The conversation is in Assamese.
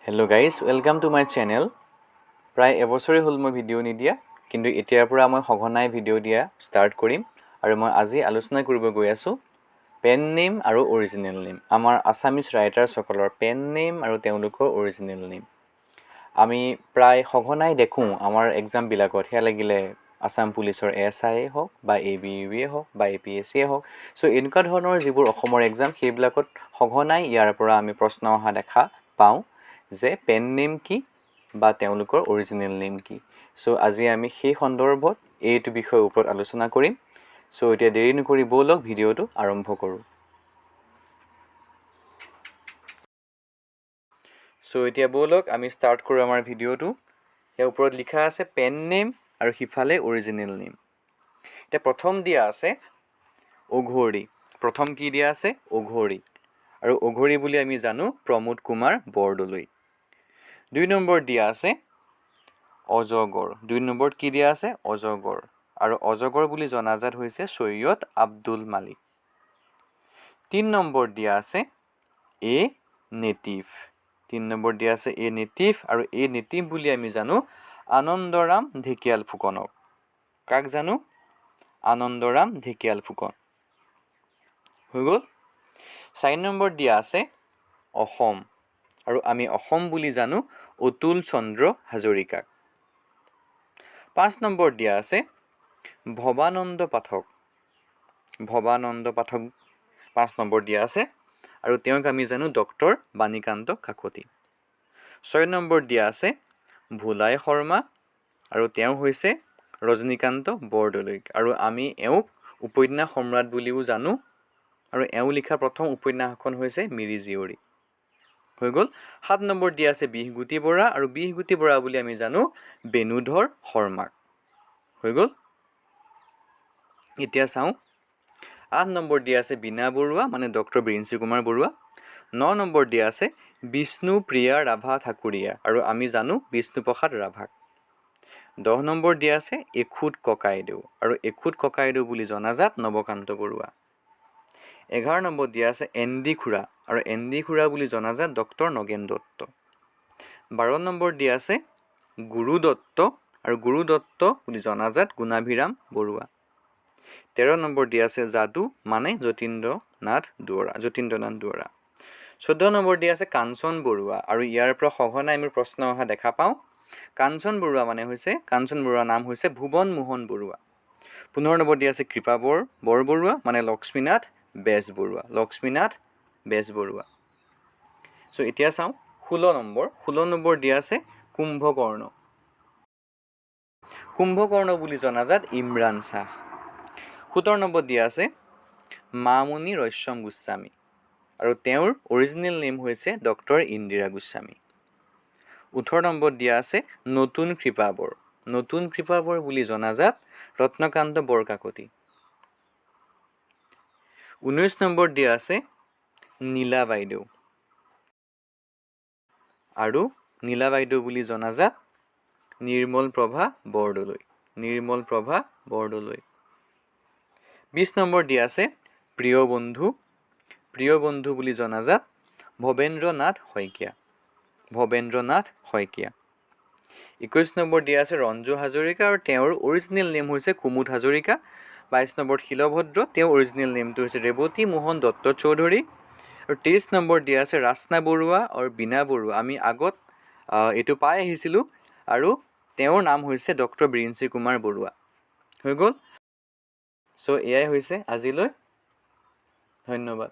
Hello guys, welcome to my channel. প্ৰায় এবছৰেই হ'ল মই ভিডিঅ' নিদিয়া, কিন্তু এতিয়াৰ পৰা মই সঘনাই ভিডিঅ' দিয়া ষ্টাৰ্ট কৰিম। আৰু মই আজি আলোচনা কৰিব গৈ আছোঁ পেন নেম আৰু অৰিজিনেল নেম, আমাৰ আছামিজ ৰাইটাৰ্ছসকলৰ পেন নেম আৰু তেওঁলোকৰ অৰিজিনেল নেম। আমি প্ৰায় সঘনাই দেখোঁ আমাৰ এক্সামবিলাকত, সেয়া লাগিলে আছাম পুলিচৰ এছ I হওক বা এ বি ইউ এ হওক বা এ পি এছ চিয়ে হওক। চ' এনেকুৱা ধৰণৰ যিবোৰ অসমৰ এক্সাম, সেইবিলাকত সঘনাই ইয়াৰ পৰা আমি প্ৰশ্ন অহা দেখা পাওঁ যে পেন নেম কি বা তেওঁলোকৰ অৰিজিনেল নেম কি। চ' আজি আমি সেই সন্দৰ্ভত এইটো বিষয়ৰ ওপৰত আলোচনা কৰিম। চ' এতিয়া দেৰি নকৰি ব'লক ভিডিঅ'টো আৰম্ভ কৰোঁ। চ' এতিয়া ব'লক আমি ষ্টাৰ্ট কৰোঁ আমাৰ ভিডিঅ'টো। ইয়াৰ ওপৰত লিখা আছে পেন নেম আৰু সিফালে অৰিজিনেল নেম। এতিয়া প্ৰথম দিয়া আছে অঘৰী। প্ৰথম কি দিয়া আছে? অঘৰী। আৰু অঘৰী বুলি আমি জানো প্ৰমোদ কুমাৰ বৰদলৈ। 2 নম্বৰ দিয়া আছে অজগৰ। 2 নম্বৰত কি দিয়া আছে? অজগৰ। আৰু অজগৰ বুলি জনাজাত হৈছে চৈয়দ আব্দুল মালিক। 3 নম্বৰ দিয়া আছে এ নেটিভ। 3 নম্বৰ দিয়া আছে এ নেটিভ। আৰু এ নেটিভ বুলি আমি জানো আনন্দৰাম ঢেকিয়াল ফুকনক। কাক জানো? আনন্দৰাম ঢেকিয়াল ফুকন। হৈ গ'ল। 4 নম্বৰ দিয়া আছে অসম। আৰু আমি অসম বুলি জানো অতুল চন্দ্ৰ হাজৰিকাক। 5 নম্বৰ দিয়া আছে ভৱানন্দ পাঠক। ভৱানন্দ পাঠক 5 নম্বৰ দিয়া আছে আৰু তেওঁক আমি জানো ডক্টৰ বাণীকান্ত কাকতি। 6 নম্বৰ দিয়া আছে ভোলাই শৰ্মা আৰু তেওঁ হৈছে ৰজনীকান্ত বৰদলৈ। আৰু আমি এওঁক উপন্যাস সম্ৰাট বুলিও জানো আৰু এওঁ লিখা প্ৰথম উপন্যাসখন হৈছে মিৰি জীয়ৰী। হৈ গ'ল। 7 নম্বৰ দিয়া আছে বিহগুটি বৰা আৰু বিহগুটি বৰা বুলি আমি জানো বেণুধৰ শৰ্মাক। হৈ গ'ল। এতিয়া চাওঁ 8 নম্বৰ দিয়া আছে বীণা বৰুৱা মানে ডক্টৰ বিৰিঞ্চি কুমাৰ বৰুৱা। 9 নম্বৰ দিয়া আছে বিষ্ণু প্ৰিয়া ৰাভা ঠাকুৰীয়া আৰু আমি জানো বিষ্ণুপ্ৰসাদ ৰাভাক। 10 নম্বৰ দিয়া আছে এখুদ ককাইদেউ আৰু এখুদ ককাইদেউ বুলি জনাজাত নৱকান্ত বৰুৱা। 11 নম্বৰ দিয়া আছে এন ডি খুৰা আৰু এন ডি খুৰা বুলি জনাজাত ডক্টৰ নগেন দত্ত। 12 নম্বৰ দিয়া আছে গুৰু দত্ত আৰু গুৰু দত্ত বুলি জনাজাত গুণাভিৰাম বৰুৱা। 13 নম্বৰ দিয়া আছে যাদু মানে যতীন্দ্ৰনাথ দুৱৰা, যতীন্দ্ৰনাথ দুৱৰা। 14 নম্বৰ দিয়া আছে কাঞ্চন বৰুৱা আৰু ইয়াৰ পৰা সঘনাই আমি প্ৰশ্ন অহা দেখা পাওঁ। কাঞ্চন বৰুৱা মানে হৈছে, কাঞ্চন বৰুৱাৰ নাম হৈছে ভুৱন মোহন বৰুৱা। 15 নম্বৰ দিয়া আছে কৃপাবৰ বৰবৰুৱা মানে লক্ষ্মীনাথ বেজবৰুৱা, লক্ষ্মীনাথ বেজবৰুৱা। চ' এতিয়া চাওঁ 16 নম্বৰ। 16 নম্বৰ দিয়া আছে কুম্ভকৰ্ণ। কুম্ভকৰ্ণ বুলি জনাজাত ইমৰান শ্বাহ। 17 নম্বৰ দিয়া আছে মামণি ৰয়ছম গোস্বামী আৰু তেওঁৰ অৰিজিনেল নেম হৈছে ডক্টৰ ইন্দিৰা গোস্বামী। 18 নম্বৰ দিয়া আছে নতুন কৃপাবৰ। নতুন কৃপাবৰ বুলি জনাজাত ৰত্নকান্ত বৰকাকতি। 19 নম্বৰ দিয়া আছে নীলা বাইদেউ আৰু নীলা বাইদেউ বুলি জনাজাত নিৰ্মল প্ৰভা বৰদলৈ, নিৰ্মল প্ৰভা বৰদলৈ। 20 নম্বৰ দিয়া আছে প্ৰিয় বন্ধু। প্ৰিয় বন্ধু বুলি জনাজাত ভৱেন্দ্ৰনাথ শইকীয়া, ভৱেন্দ্ৰনাথ শইকীয়া। 21 নম্বৰ দিয়া আছে ৰঞ্জু হাজৰিকা আৰু তেওঁৰ অৰিজিনেল নেম হৈছে কুমুদ হাজৰিকা। 22 নম্বৰত শিলভদ্ৰ, তেওঁৰ অৰিজিনেল নেমটো হৈছে ৰেৱতী মোহন দত্ত চৌধুৰী। আৰু 23 নম্বৰ দিয়া আছে ৰাচনা বৰুৱা আৰু বীণা বৰুৱা, আমি আগত এইটো পাই আহিছিলোঁ আৰু তেওঁৰ নাম হৈছে ডক্টৰ বিৰিঞ্চি কুমাৰ বৰুৱা। হৈ গ'ল। চ' এয়াই হৈছে আজিলৈ, ধন্যবাদ।